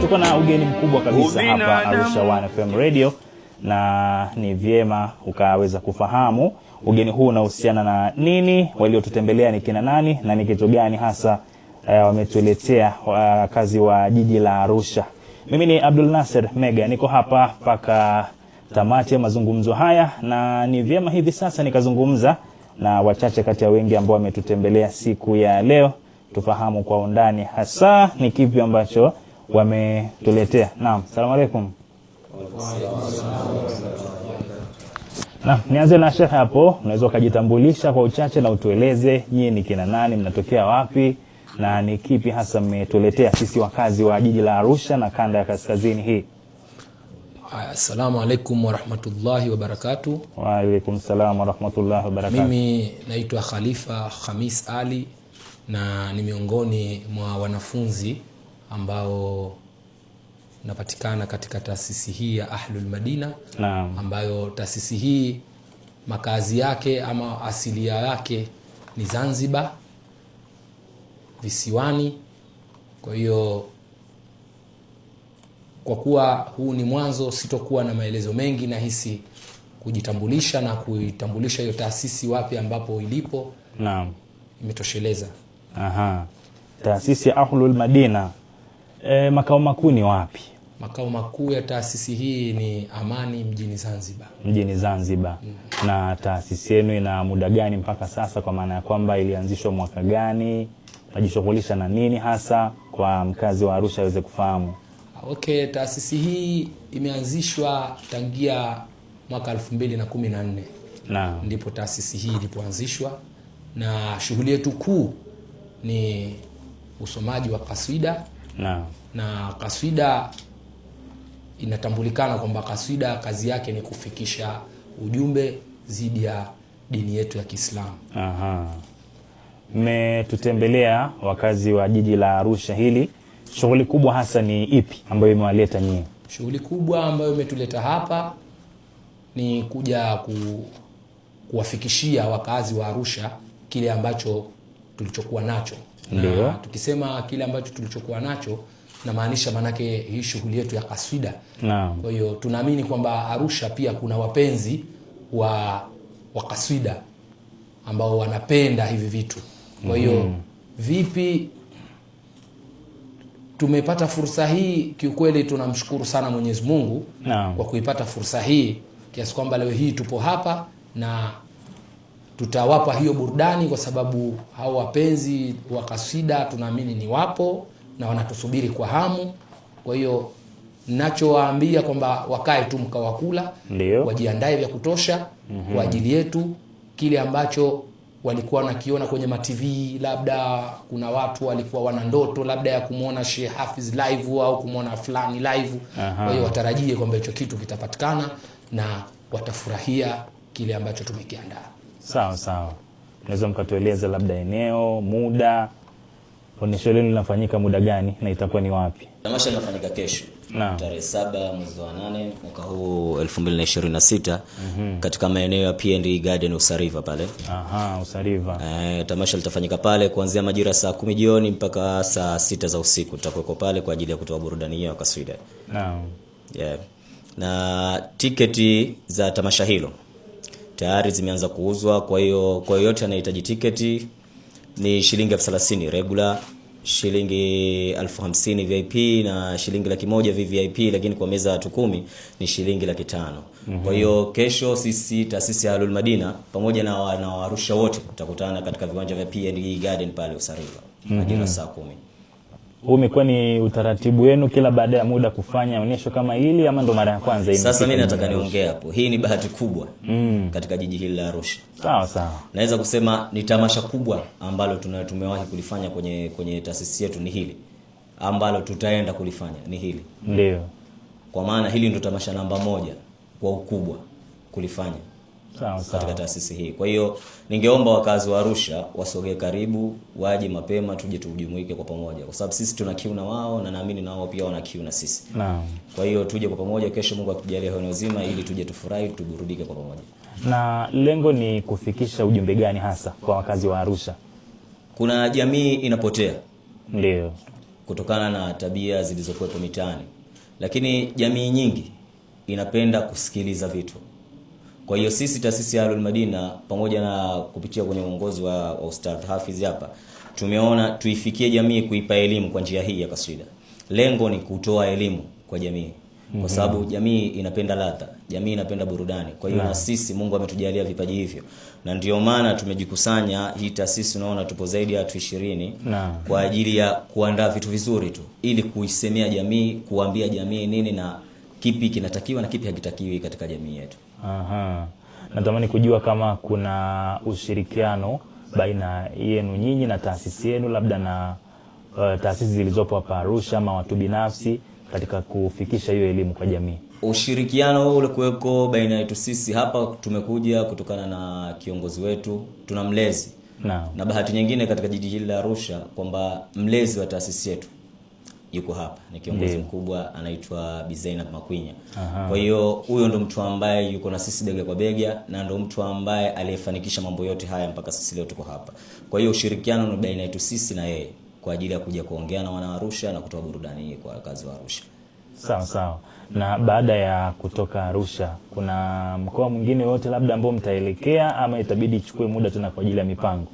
Tuko na ugeni mkubwa kabisa hapa Arusha One FM Radio, na ni vyema ukaweza kufahamu ugeni huu unahusiana na nini, waliotutembelea ni kina nani, na ni kitu gani hasa wametuletea wakazi wa jiji la Arusha. Mimi ni Abdul Nasser Mega, niko hapa mpaka tamati ya mazungumzo haya, na ni vyema hivi sasa nikazungumza na wachache kati ya wengi ambao wametutembelea siku ya leo, tufahamu kwa undani hasa ni kipi ambacho wametuletea. Naam, salamu alaikum. Naam, nianze na shekhe hapo, unaweza ukajitambulisha kwa uchache na utueleze nyie ni kina nani, mnatokea wapi na ni kipi hasa mmetuletea sisi wakazi wa jiji la Arusha na kanda ya kaskazini hii. Assalamu alaikum warahmatullahi wabarakatuh. Wa alaikum salam warahmatullahi wabarakatuh. Mimi naitwa Khalifa Khamis Ali na ni miongoni mwa wanafunzi ambao napatikana katika taasisi hii ya Ahlul Madina. Naam. Ambayo taasisi hii makazi yake ama asilia yake ni Zanzibar visiwani. Kwa hiyo kwa kuwa huu ni mwanzo, sitokuwa na maelezo mengi, nahisi kujitambulisha na kuitambulisha hiyo taasisi wapi ambapo ilipo. Naam. Imetosheleza. Aha. Taasisi ya Ahlul Madina makao makuu ni wapi? Makao makuu ya taasisi hii ni Amani mjini Zanzibar. Mjini Zanzibar. Na taasisi yenu ina muda gani mpaka sasa, kwa maana ya kwamba ilianzishwa mwaka gani, najishughulisha na nini hasa, kwa mkazi wa Arusha aweze kufahamu? Okay, taasisi hii imeanzishwa tangia mwaka 2014. Naam. Ndipo taasisi hii ilipoanzishwa, na shughuli yetu kuu ni usomaji wa kaswida. Naam. Na kaswida inatambulikana kwamba kaswida kazi yake ni kufikisha ujumbe dhidi ya dini yetu ya Kiislamu. Aha. Mmetutembelea wakazi wa jiji la Arusha hili, shughuli kubwa hasa ni ipi ambayo imewaleta nyie? Shughuli kubwa ambayo imetuleta hapa ni kuja kuwafikishia wakazi wa Arusha kile ambacho tulichokuwa nacho. Ndio. Na tukisema kile ambacho tulichokuwa nacho, namaanisha manake hii shughuli yetu ya kaswida. Naam. Kwa hiyo tunaamini kwamba Arusha pia kuna wapenzi wa kaswida ambao wanapenda hivi vitu. Kwa hiyo vipi tumepata fursa hii? Kiukweli tunamshukuru sana Mwenyezi Mungu Naam. kwa kuipata fursa hii kiasi kwamba leo hii tupo hapa na tutawapa hiyo burudani, kwa sababu hao wapenzi wa kaswida tunaamini ni wapo na wanatusubiri kwa hamu. Kwa hiyo nachowaambia kwamba wakae tu mkawakula, Ndio. wajiandae vya kutosha kwa ajili yetu, kile ambacho walikuwa wanakiona kwenye ma TV, labda kuna watu walikuwa wana ndoto labda ya kumwona Sheikh Hafiz live au kumwona fulani live. Aha. Kwa hiyo watarajie kwamba hicho kitu kitapatikana na watafurahia kile ambacho tumekiandaa. Sawa sawa. Unaweza mkatueleza labda eneo, muda, onyesho lenu linafanyika muda gani na itakuwa ni wapi? Tamasha linafanyika kesho Naam. tarehe 7 mwezi wa 8 mwaka huu 2026 katika maeneo ya P&E Garden Usariva pale. Aha, Usariva. Tamasha litafanyika pale kuanzia majira saa 10 jioni mpaka saa 6 za usiku. Tutakuwepo pale kwa ajili ya kutoa burudani hiyo ya kaswida. Naam. Yeah. Na tiketi za tamasha hilo tayari zimeanza kuuzwa, kwa hiyo kwa yoyote anayehitaji tiketi ni shilingi 30,000 regular, shilingi 50,000 VIP na shilingi 100,000 VVIP, lakini kwa meza ya watu 10 ni shilingi 500,000. Kwa hiyo kesho sisi taasisi ya Ahlul Madina pamoja na Arusha wote tutakutana katika viwanja vya P&E Garden pale Usariva majira saa 10. Huu umekuwa ni utaratibu wenu kila baada ya muda kufanya onyesho kama hili ama ndo mara ya kwanza hii? Sasa mimi nataka niongee hapo. Hii ni bahati kubwa katika jiji hili la Arusha. Sawa sawa. Naweza kusema ni tamasha kubwa ambalo tumewahi kulifanya kwenye taasisi yetu ni hili. Ambalo tutaenda kulifanya ni hili. Ndio. Kwa maana hili ndo tamasha namba 1 kwa ukubwa kulifanya Sawa katika sawa. taasisi hii. Kwa hiyo ningeomba wakazi wa Arusha wasogee karibu, waje mapema, tuje tujumuike kwa pamoja, kwa sababu sisi tuna kiu na wao na naamini na wao pia wana kiu na sisi. Naam. Kwa hiyo tuje kwa pamoja kesho, Mungu akitujalia uhai na uzima, ili tuje tufurahi, tuburudike kwa pamoja. Na lengo ni kufikisha ujumbe gani hasa kwa wakazi wa Arusha? Kuna jamii inapotea. Ndio. kutokana na tabia zilizokuwepo mitaani, lakini jamii nyingi inapenda kusikiliza vitu. Kwa hiyo sisi taasisi ya Ahlul Madina pamoja na kupitia kwenye uongozi wa Ustadh Hafiz hapa tumeona tuifikie jamii, kuipa elimu kwa njia hii ya kaswida. Lengo ni kutoa elimu kwa jamii kwa sababu jamii inapenda ladha, jamii inapenda burudani. Kwa hiyo na sisi Mungu ametujalia vipaji hivyo, na ndio maana tumejikusanya hii taasisi, unaona tupo zaidi ya watu 20 kwa ajili ya kuandaa vitu vizuri tu ili kuisemea jamii, kuambia jamii nini na kipi kinatakiwa na kipi hakitakiwi katika jamii yetu. Aha. Natamani kujua kama kuna ushirikiano baina yenu nyinyi na taasisi yenu, labda na taasisi zilizopo hapa Arusha ama watu binafsi katika kufikisha hiyo elimu kwa jamii. Ushirikiano huo ulikuweko baina yetu sisi hapa, tumekuja kutokana na kiongozi wetu, tuna mlezi na bahati nyingine katika jiji hili la Arusha kwamba mlezi wa taasisi yetu yuko hapa, ni kiongozi mkubwa anaitwa Bi Zainab Makwinya. Kwa hiyo huyo ndo mtu ambaye yuko na sisi bega kwa bega na ndo mtu ambaye aliyefanikisha mambo yote haya mpaka sisi leo tuko hapa. Kwa hiyo ushirikiano ni baina yetu sisi na yeye kwa ajili ya kuja kuongea na wana Arusha na kutoa burudani hii kwa wakazi wa Arusha. Sawa sawa. Na baada ya kutoka Arusha, kuna mkoa mwingine wote labda ambao mtaelekea ama itabidi ichukue muda tena kwa ajili ya mipango?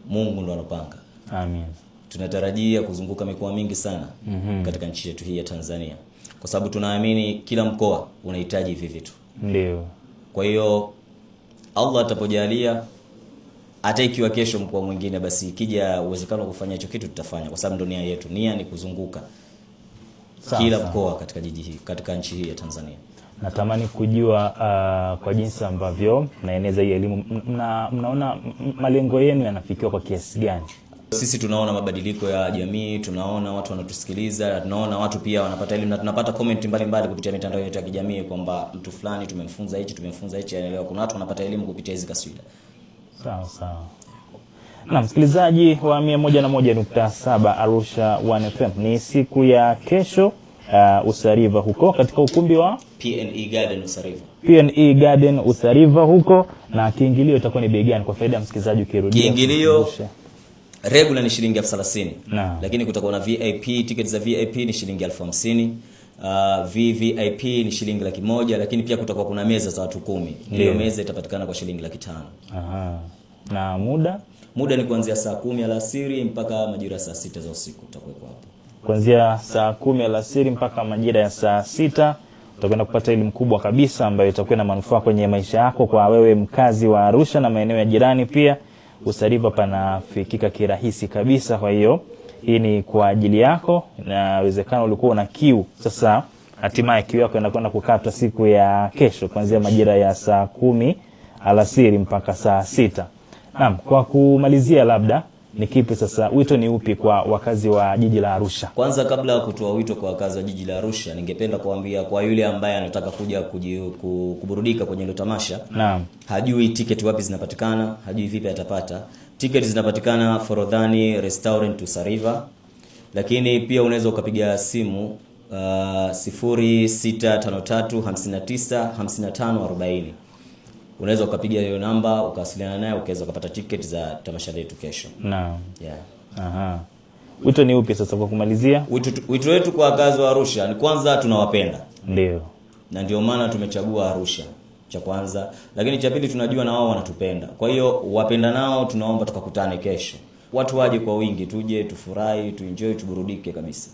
Mungu ndo anopanga. Amin. Tunatarajia kuzunguka mikoa mingi sana katika nchi yetu hii ya Tanzania, kwa sababu tunaamini kila mkoa unahitaji hivi vitu. Ndio. Kwa hiyo Allah atapojalia, hata ikiwa kesho mkoa mwingine, basi ikija uwezekano wa kufanya hicho kitu tutafanya, kwa sababu ndo nia yetu. Nia ni kuzunguka kila mkoa katika jiji hii, katika nchi hii ya Tanzania. Natamani kujua kwa jinsi ambavyo mnaeneza hii elimu, mnaona malengo yenu yanafikiwa kwa kiasi gani? Sisi tunaona mabadiliko ya jamii, tunaona watu wanatusikiliza, tunaona watu pia wanapata elimu na tunapata comment mbalimbali kupitia mitandao yetu ya kijamii kwamba mtu fulani tumemfunza hichi, tumemfunza hichi, anaelewa. Kuna watu wanapata elimu kupitia hizi kaswida. Sawa sawa. Na msikilizaji wa 101.7 Arusha 1 FM, ni siku ya kesho Usariva huko katika ukumbi wa PNE Garden Usariva. PNE Garden Usariva huko. Na kiingilio itakuwa ni bei gani kwa faida ya msikilizaji ukirudia? Kiingilio regular ni shilingi 30,000. Lakini kutakuwa na VIP, ticket za VIP ni shilingi 50,000. VVIP ni shilingi 100,000, lakini pia kutakuwa kuna meza za watu 10. Hiyo meza itapatikana kwa shilingi 500,000. Aha. Na muda? Muda ni kuanzia saa 10 alasiri mpaka majira saa 6 za usiku tutakuwepo hapo. Kuanzia saa 10 alasiri mpaka majira ya saa 6 utakwenda kupata elimu kubwa kabisa ambayo itakuwa na manufaa kwenye maisha yako, kwa wewe mkazi wa Arusha na maeneo ya jirani pia. Usariva panafikika kirahisi kabisa. Kwa hiyo hii ni kwa ajili yako, na inawezekana ulikuwa una kiu, sasa hatimaye kiu yako inakwenda kukatwa siku ya kesho kuanzia majira ya saa 10 alasiri mpaka saa 6. Naam, kwa kumalizia labda ni kipi sasa, wito ni upi kwa wakazi wa jiji la Arusha? Kwanza kabla ya kutoa wito kwa wakazi wa jiji la Arusha, ningependa kuambia kwa yule ambaye anataka kuja kuburudika kwenye hilo tamasha. Naam. Hajui tiketi wapi zinapatikana, hajui vipi atapata. Tiketi zinapatikana Forodhani Restaurant Usariva. Lakini pia unaweza ukapiga simu 0653 59 55 40. Unaweza ukapiga hiyo namba ukawasiliana naye ukaweza kupata tiketi za tamasha letu kesho. Naam. Yeah. Aha. Wito ni upi sasa kwa kumalizia? Wito wetu kwa wakazi wa Arusha ni kwanza tunawapenda. Ndio. Na ndio maana tumechagua Arusha cha kwanza, lakini cha pili tunajua na wao wanatupenda. Kwa hiyo wapenda nao tunaomba tukakutane kesho. Watu waje kwa wingi, tuje tufurahi, tuenjoy, tuburudike kabisa.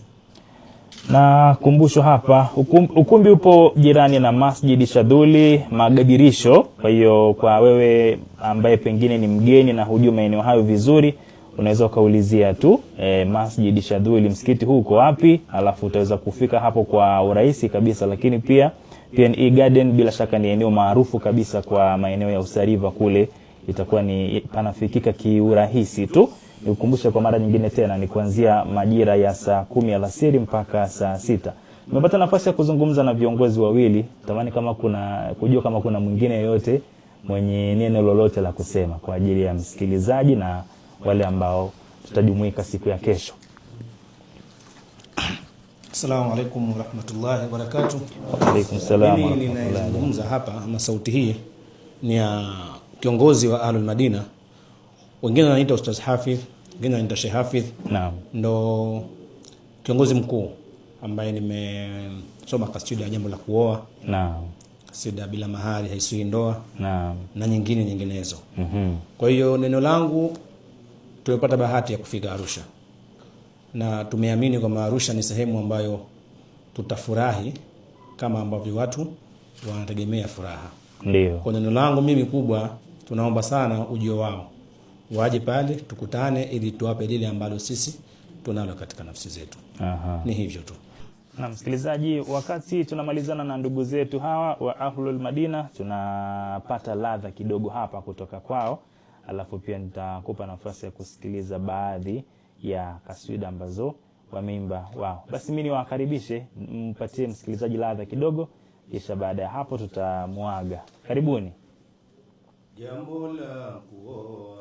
Na kumbusho hapa, ukumbi upo jirani na Masjid Shadhuli Magadirisho. Kwa hiyo kwa wewe ambaye pengine ni mgeni na hujui maeneo hayo vizuri, unaweza ukaulizia tu Masjid Shadhuli msikiti huu uko wapi, alafu utaweza kufika hapo kwa urahisi kabisa. Lakini pia PNE Garden bila shaka ni eneo maarufu kabisa kwa maeneo ya Usariva kule, itakuwa ni panafikika kiurahisi tu. Nikukumbushe kwa mara nyingine tena ni kuanzia majira ya saa 10 alasiri mpaka saa 6. Nimepata nafasi ya kuzungumza na viongozi wawili. Natamani kama kuna kujua kama kuna mwingine yeyote mwenye neno lolote la kusema kwa ajili ya msikilizaji na wale ambao tutajumuika siku ya kesho. Assalamu alaykum wa rahmatullahi wa barakatuh. Wa alaykum salaam wa Mimi rahmatullahi. ninayezungumza hapa ama sauti hii ni ya kiongozi wa Ahlul Madina. Wengine wanaita Ustaz Hafidh, wengine wanaita Sheikh Hafidh. Naam. Ndo kiongozi mkuu ambaye nimesoma kasida ya jambo la kuoa. Naam. Kasida bila mahari haisui ndoa. Naam. Na nyingine nyinginezo. Kwa hiyo neno langu, tumepata bahati ya kufika Arusha na tumeamini kwamba Arusha ni sehemu ambayo tutafurahi kama ambavyo watu wanategemea furaha. Ndio. Kwa neno langu mimi kubwa, tunaomba sana ujio wao, waje pale tukutane, ili tuwape lile ambalo sisi tunalo katika nafsi zetu. Ni hivyo tu. Na msikilizaji, wakati tunamalizana na ndugu zetu hawa wa Ahlul Madina, tunapata ladha kidogo hapa kutoka kwao, alafu pia nitakupa nafasi ya kusikiliza baadhi ya kaswida ambazo wameimba wao. Basi mimi niwakaribishe, mpatie msikilizaji ladha kidogo, kisha baada ya hapo tutamwaga. Karibuni. Jambo la kuoa,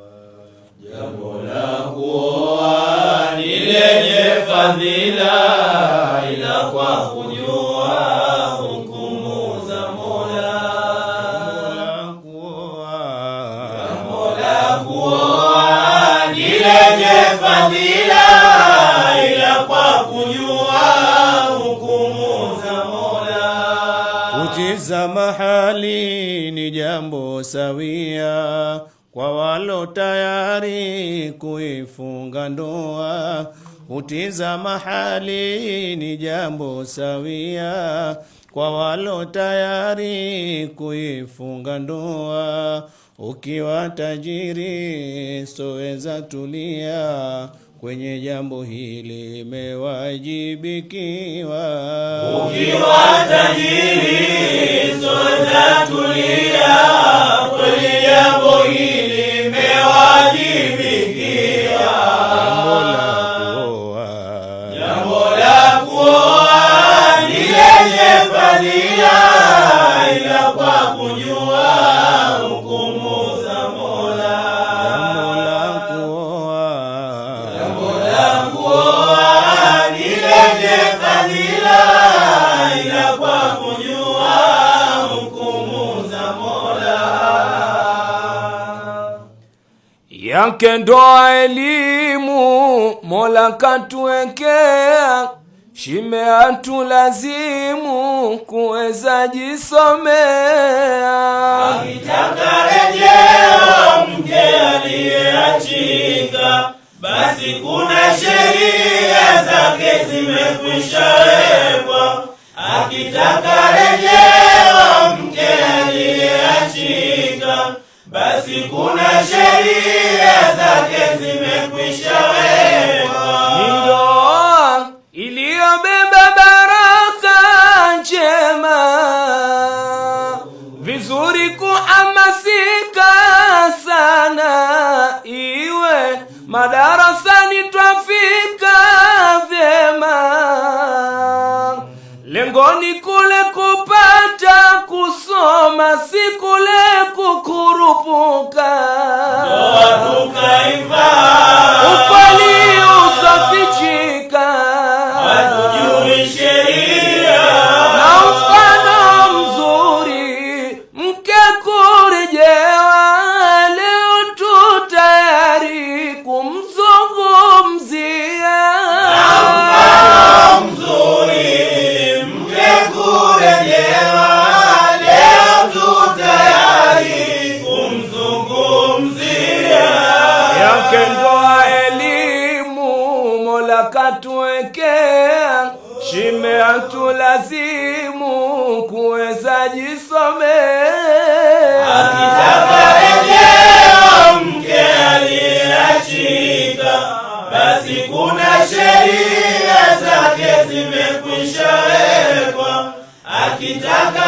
jambo la kuoa ni lenye fadhila, ila kwa kujua hukumu za Mola. Jambo la kuoa, jambo la kuoa ni lenye fadhila, ila kwa kujua hukumu za Mola. Kutizama hali ni jambo sawia, kwa walo tayari kuifunga ndoa. Kutizama hali ni jambo sawia, kwa walo tayari kuifunga ndoa. Ukiwa tajiri soweza tulia, kwenye jambo hili mewajibikiwa. Ukiwa tajiri soweza tulia, kwenye jambo hili mewajibikiwa. Jambo la kuoa, jambo la kuoa ni lenye fadhila, ila kwa kujua hukumu za Mola. Jambo la kuoa, jambo la kuoa ni lenye fadhila, ila kwa kujua hukumu za Mola. Yake ndoa elimu Mola katuwekea, shime atulazimu kuweza jisomea. Akitaka rejea mke aliyeachika, basi kuna sheria zake zimekwisha wekwa. Akitaka rejea mke aliyeachika, basi kuna sheria zake zimekwisha wekwa. Ni ndoa iliyobeba baraka njema, vizuri kuhamasika sana, iwe madarasani twafika vyema, lengoni kule kupata kusoma, si kule kukurupuka. Ndoa tukaivaa, ukweli usafichika, hatujui sheria, na mfano mzuri mke kurejewa, leo tu tayari kumzungumzia. Mfano mzuri mke kurejewa, leo tu tayari kumzungumzia. Yake ndoa elimu Mola katuwekea, shime atulazimu kuweza jisomea. Akitaka rejea mke aliyeachika, basi kuna sheria zake zimekwisha wekwa. Akitaka